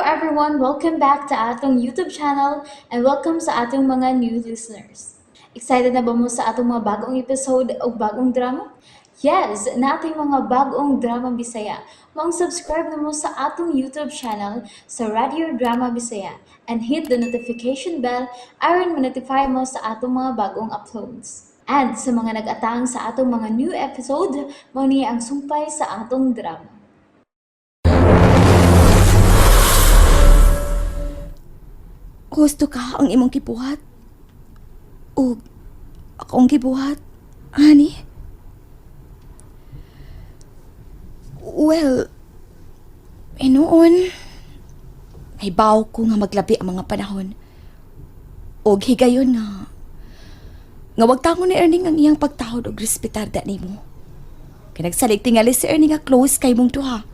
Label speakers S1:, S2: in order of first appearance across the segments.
S1: everyone! Welcome back to atong YouTube channel and welcome sa atong mga new listeners. Excited na ba mo sa atong mga bagong episode o bagong drama? Yes, nating mga bagong drama Bisaya. Maong subscribe na mo sa atong YouTube channel sa Radio Drama Bisaya and hit the notification bell aron ma-notify mo sa atong mga bagong uploads. And sa mga nag-atang sa atong mga new episode, mao ni ang sumpay sa atong drama.
S2: Gusto ka ang imong gibuhat? O akong gibuhat, honey? Well, noon, may baw ko nga maglabi ang mga panahon. Og higayon nga, nga wag tango ni Erning ang iyang pagtahod og respetar da nimo. Kay nagsalig tingali si Erning nga close kay mong duha.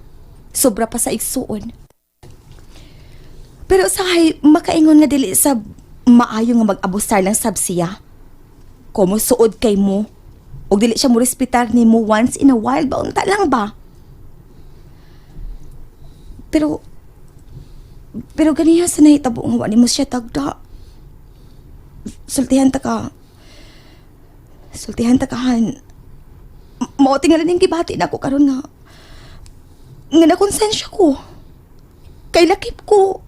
S2: Sobra pa sa igsuon. Pero usahay makaingon nga dili sa maayo nga mag-abusar lang sab siya. Komo suod kay mo. Og dili siya mo respetar nimo once in a while ba unta lang ba? Pero pero ganiha sa nahitabo nga wa nimo siya tagda. Sultihan ta ka. Sultihan ta ka han. Mao tingali ning gibati nako karon nga nga nakonsensya ko. Kay lakip ko.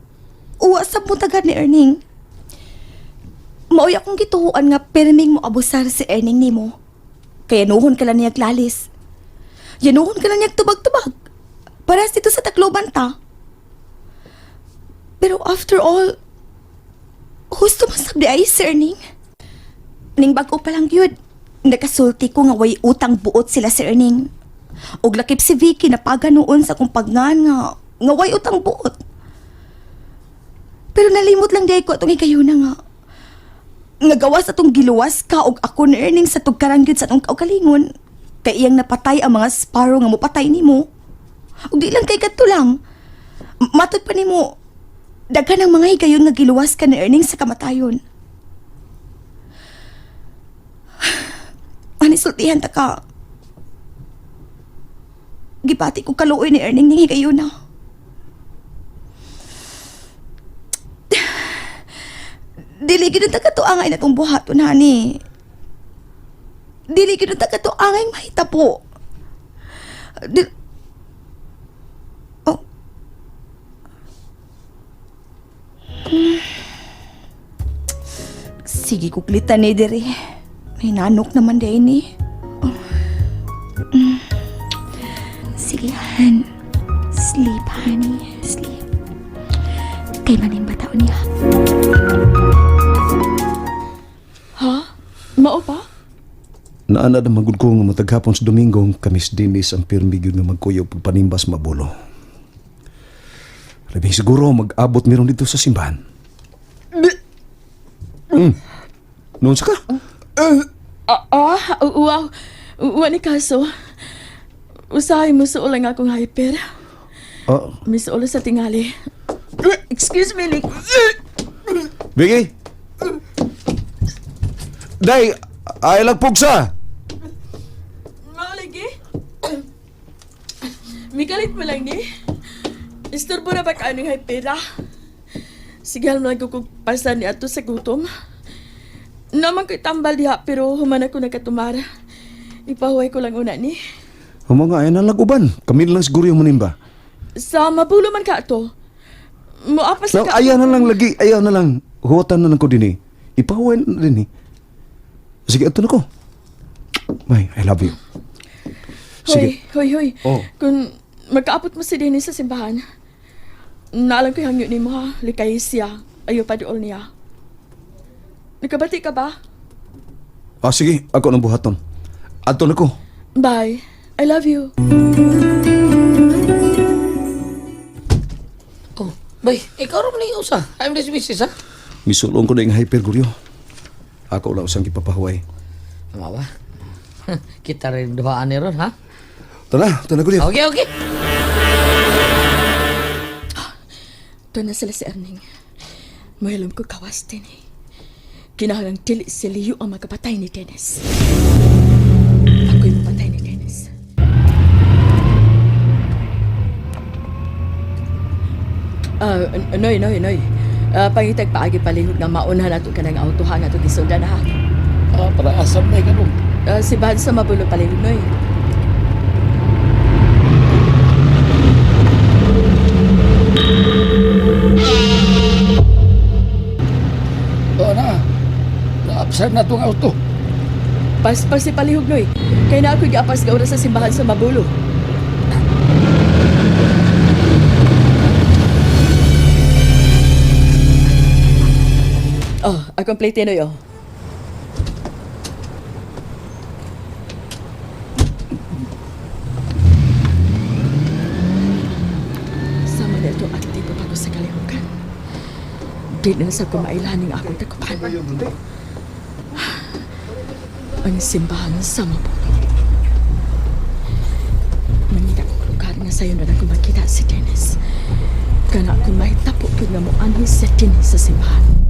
S2: Uwa sa mo tagad ni Erning. Maoy akong gituoan nga pirming mo abusar si Erning nimo. Kaya nuhon ka lang niya lalis. Yanuhon ka lang niya tubag-tubag. Parehas dito sa Tacloban ta. Pero after all, husto man sab di ay si Erning. Ning bag-o pa lang yun. Nakasulti ko nga way utang buot sila si Erning. Og lakip si Vicky napaga noon sa akong pagngan nga nga way utang buot. Pero nalimot lang di ko atong higayuna nga nga gawas atong giluwas ka og ako ni Erning sa tugkarang gyud sa atong kaugalingon. Kay iyang napatay ang mga sparrow nga mopatay nimo. Ug di lang kay kadto lang. Matod pa nimo daghan ang mga higayon nga giluwas ka ni Erning sa kamatayon. Ani sultihan ta ka. Gibati ko kaluoy ni Erning ning higayuna. Dili gid ta katuangay na tong buhaton hani. Dili gid ta katuangay mahitabo. Oh. Sige kuklita ni diri. May nanok naman day ni. Oh. Sige, han. Sleep, honey. Sleep. Kay maning bataon niya.
S3: Ha? Mao pa?
S4: Naanad ang magud ko nga mataghapon sa Domingo kami si Dennis ang pirmi gyud nga magkuyog pagpanimbas mabulo. Labi siguro mag-abot meron dito sa simbahan. Noon sa ka?
S3: Wow. Wa ni kaso. Usahay mo sa ulang akong hyper. Misulo sa tingali. Excuse me, Nick.
S4: Vicky? Day, ay lang pugsa.
S3: Mao lagi. Mikalit mo lang ni. Isturbo na ba ka anong hyper, ah? Sige, alam lang ko kung pasan ni ato sa gutom. Naman ko'y tambal diha, pero human ako nakatumara. Ipahuway ko lang una ni.
S4: Humo nga, ay nalang uban. Kami lang siguro yung manimba.
S3: Sa mabulo man ka ato. Muapas
S4: No,
S3: ka.
S4: ayaw na lang lagi, ayaw na lang. Huwatan na lang ko din eh. Ipahuway na din eh. Sige, ato na ko. Bye, I love you. Sige.
S3: Hoy, hoy, hoy.
S4: Oh.
S3: Kung magkaapot mo si Dennis sa simbahan, naalam ko yung hangyo ni mo ha. Likay siya. Ayaw pa dool niya. Nakabati ka ba?
S4: Ah, sige, ako nang buhaton. Ato na ko.
S3: Bye. I love you.
S5: Oh, bay, ikaw rin ni usa. I'm this business, ha?
S4: Misulong ko na yung hyper, Guryo. Ako wala usang gipapahuway.
S5: Tama ba? Kita rin duhaan ni ron, ha?
S4: Tara, tara, Guryo.
S5: Okay, okay.
S3: Ito na sila si Erning. Mahilom ko kawas din eh. Kinahanglang dili si Leo ang magkapatay ni Dennis. Ako'y mapatay ni Dennis. Noy, Noy, Noy. Pangitag paagi palihog nga maunhan nato kanang auto ha nga to gisundan ha.
S6: Ah, para asam na ka
S3: Si Bad sa mabulo palihog, Noy.
S6: Oo na. Na-upset na itong auto.
S3: Paspas si palihog, Noy. Kay na ako giapas ka oras sa simbahan sa Mabulo. Oh, akong plate, Noy, oh. Sama na ito aktibo pa ko sa kalihukan. Di na sa kumailaning akong takupan. Ang simbahan sa Mabulo. Mangita ko lugar nga sayo na ko makita si Dennis. Kana kung mahitapo ko nga moanhi si Dennis sa simbahan.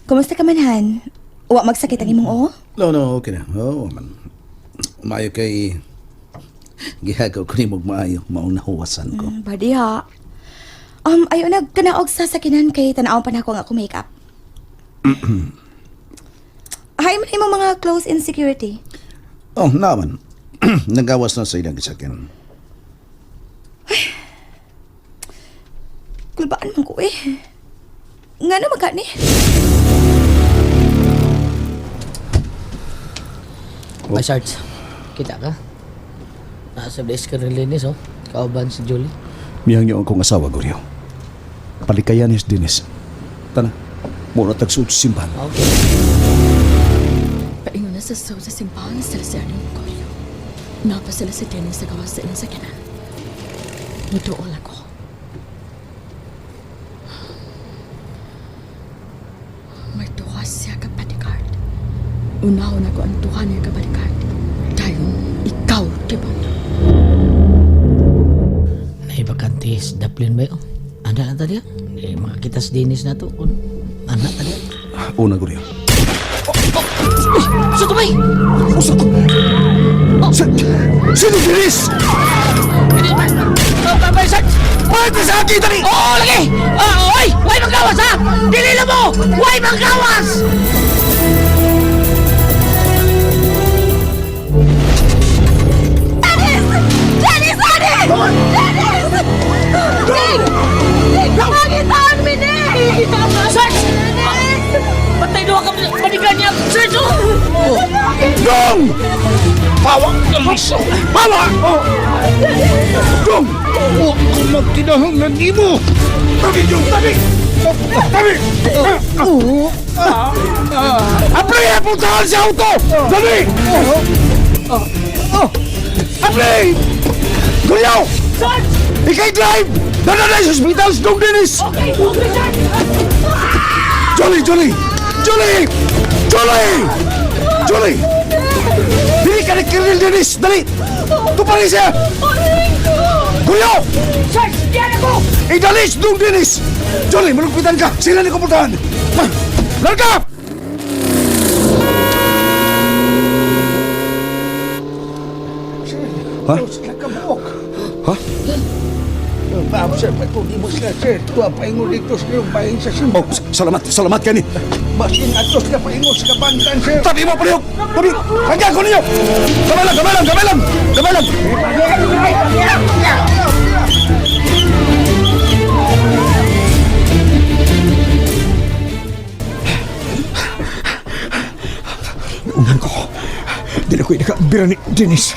S2: Kumusta ka man, Han? Wa magsakit ang imong oo?
S7: No, no, okay na. Oo, man. Maayo kay gihagaw ko nimo og maayo, maong nahuwasan ko.
S2: Badi ha. Ayo na kanaog sa sakinan kay tan-awon pa nako nga ako makeup. Hay man imong mga close insecurity.
S7: Oh, naman. Nagawas na sa ilang gisakin.
S2: Kulbaan man ko eh. Nga na magkani?
S5: Bye, Sarge. Kita ka? Nasa desk ka rin linis, oh. Kauban si Julie.
S4: Miyang niyo ang kong asawa, Goryo. Palikayan ni Dennis. Tana, muna tagsuot sa simbahan.
S5: Okay.
S3: Paingon na sa saw sa simbahan sila si Arnold Goryo. Napa sila si Dennis sa gawas sa ilang sakinan. Mutuol ako. May tuwa siya ka bodyguard. Unahon ako ang tuwa niya ka bodyguard. Dayon, ikaw, diba?
S5: Naibakanti si Daplin ba yun? Ana na tadi? Eh, makakita si Dennis na to. Ana tadi?
S4: Una, Goryo.
S5: So, tumay!
S4: Usa ko! Sino Dennis?
S5: Bye, Sarge!
S4: Bakit sa akin, dali!
S5: Oo, lagi! Ah, oy! Why manggawas, ha? Dili na mo! Why manggawas?
S2: Dennis! Dennis! Dennis! Ding! Ding! Pangitaan mi ni!
S5: Sarge! Patay doon ka! Balikan niya! Sarge! Oh!
S4: Dong! Pawa! Pawa! Oh! Dong!
S6: Huwag ko magtinahanglan nimo.
S4: Tabi, Dong! Tabi! Tabi! Apre! Puntahan sa auto! Dali! Apre! Gulyaw!
S5: Sarge!
S4: Ikay drive! Dala na sa hospital si Dong Dennis!
S5: Okay! Okay, Sarge!
S4: Jolie! Jolie! Jolie! Jolie! Jolie! Dili ka ni Colonel Dennis! Dali! Tuparin siya! Gulyaw!
S5: Sarge! Diyan ako!
S4: Idalis Dong Dennis! Jolie, malugpitan ka! Sila ni kumpuntahan! Larga! Ha?
S6: Sila ka buok.
S4: Ha?
S6: Pa-upset pa ko, di mo sila, sir. Tuwa paingon dito sa iyong paing sa simba.
S4: Oh, salamat, salamat kani.
S6: Basin ato sila paingon sa kabantan, sir.
S4: Tabi mo, palihog! Tabi! Hanggang ko ninyo! Gamay lang, gamay lang, gamay lang! Gamay lang!
S8: Unan ko. Dili ko inakabira ni Dennis.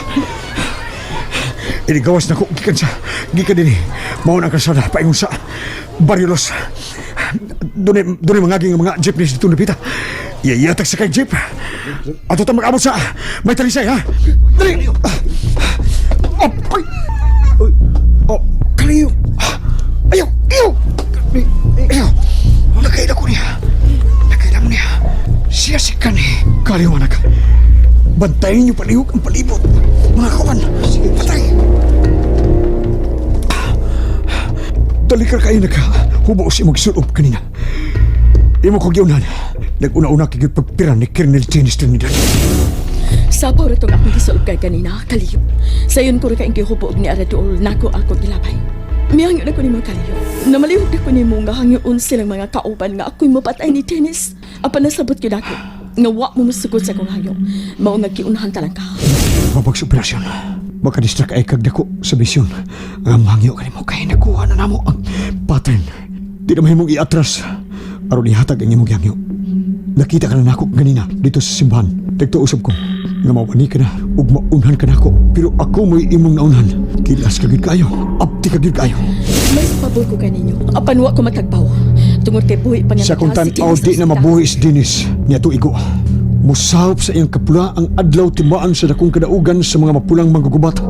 S8: Inigawas na ko gikan sa gikan dinhi. Mao na ang kalsada paingon sa Barrio Los. Dunay dunay mga ging mga jeepneys dito napita. Iyatag sa kay jeep. Ato ta mag-abot sa may talisay ha. Dali. Oh, ay. Oy. Oh, kaliyo. Ayaw, ayaw. Ayaw. Nakaila ko niya. Nakaila mo niya. Siya si Kani. Kaliwanag. Bantayan niyo palihog ang palibot. Mga kawan, patay. Dali ka kayo nagka. Hubo sa imong gisulob kanina. Imo ko giunan. Nag-una-una kay pagpira ni Colonel Dennis Trinidad.
S3: Sapaw ra tong akong gisulbkay kanina, Kaliyo. Sayon ko ra kaing gihubo og ni Araduol nako ako gilabay. Mihangyo na ko nimo, Kaliyo. Namalihok na ko nimo nga hangyoon silang mga kauban nga ako'y mapatay ni Dennis. Apan nasabot gyud ako nga wa mo mosugot sa akong hangyo. Mao nga giunahan ta lang ka.
S8: Mabag sa operasyon. Makadistract ay kagdako sa bisyon. Ang mangyo kanimo kay nakuha na namo ang pattern. Di na mahimong iatras. Aron ihatag ang imong gihangyo. Nakita ka na nako ganina dito sa simbahan. Tagtuusab ko nga mawani ka na ug maunhan ka nako. Pero ako mo'y imong naunhan. Kilas ka gyud kayo. Abti ka gyud kayo.
S3: Mas pabor ko kaninyo. Apan wa ko matagbaw. Tungod kay buhi pa nga
S8: Sa kung
S3: nagtaas si
S8: tan-aw
S3: Dennis
S8: di
S3: sa
S8: na
S3: ospital.
S8: mabuhi si Dennis niya igo. Musahop sa iyang kapula ang adlaw timaan sa dakong kadaugan sa mga mapulang manggugubat.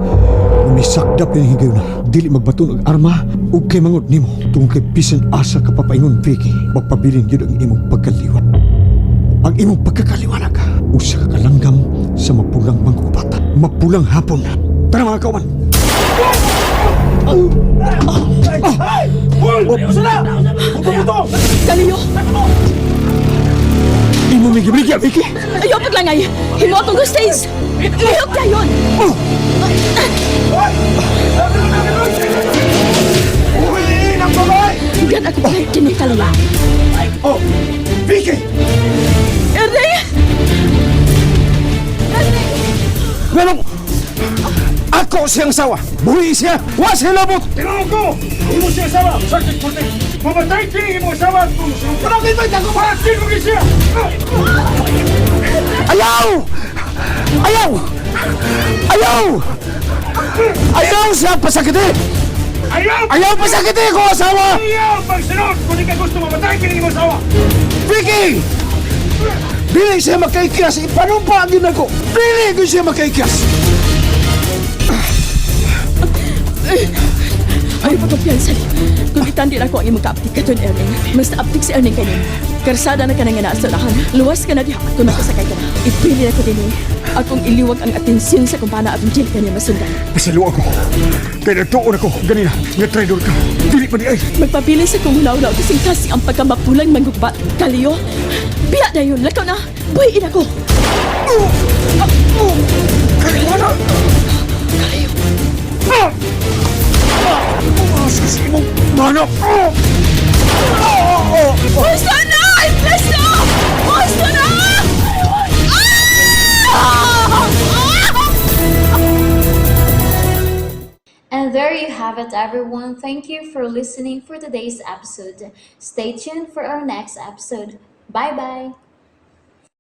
S8: Misakdap ni higayon na dili magbaton og arma ug kay mangod nimo tungod kay bisan asa ka papaingon, Vicky, magpabilin gyud ang imong pagkaliwat. Ang imong pagkakaliwanag usa ka kalanggam sa mapulang manggugubat. Mapulang hapon. Tara, mga kauban.
S3: Kaliyo!
S8: Imo mi gibrigya, Vicky.
S3: Ayaw paglangay! Himo akong hostage! Lihok dayon! Gan ako kahit kini, Kaliyo.
S8: Oh, Vicky!
S3: Ernie!
S4: Nganong ako siyang sawa. Buhi siya. Wa siya labot.
S6: Tinawag ko! Imo siya asawa! Sergeant Cortez! Mamatay kini imo asawa! Kung Bakit ba ako? Bakit mo siya?
S4: Ayaw! Ayaw! Ayaw! Ayaw siya pasakiti!
S6: Ayaw!
S4: Ayaw pasakiti ko asawa!
S6: Ayaw! Pagsunod! Kung di ka gusto mamatay kini imo asawa!
S4: Vicky! Dili siya makaikyas. Ipanumpa ang ginako. Dili ko siya makaikyas.
S3: Ay, pagkumpiyansa. Kung itandi na ako ang imong kaaptik katon, Erning. Mas naaptik si Erning kanin. Karsada na ka na nga naasalahan. Luwas ka na diha kung makasakay ka na. Ipili na ko din eh. Akong iliwag ang atensyon sa kumpana at dili ka niya masundan.
S8: Pasalo ako. Kaya nagtuon ako ganina nga traidor ka. Dili pa di ay.
S3: Magpabilin sa kong hulaw-hulaw kasing kasi ang pagkamapulang manggugbat. Kaliyo, biya na yun. Lakaw na. Buhiin ako.
S8: Umas kasi imong manok.
S3: Gusto na! Please na! Gusto na! Ah!
S1: And there you have it, everyone. Thank you for listening for today's episode. Stay tuned for our next episode. Bye bye.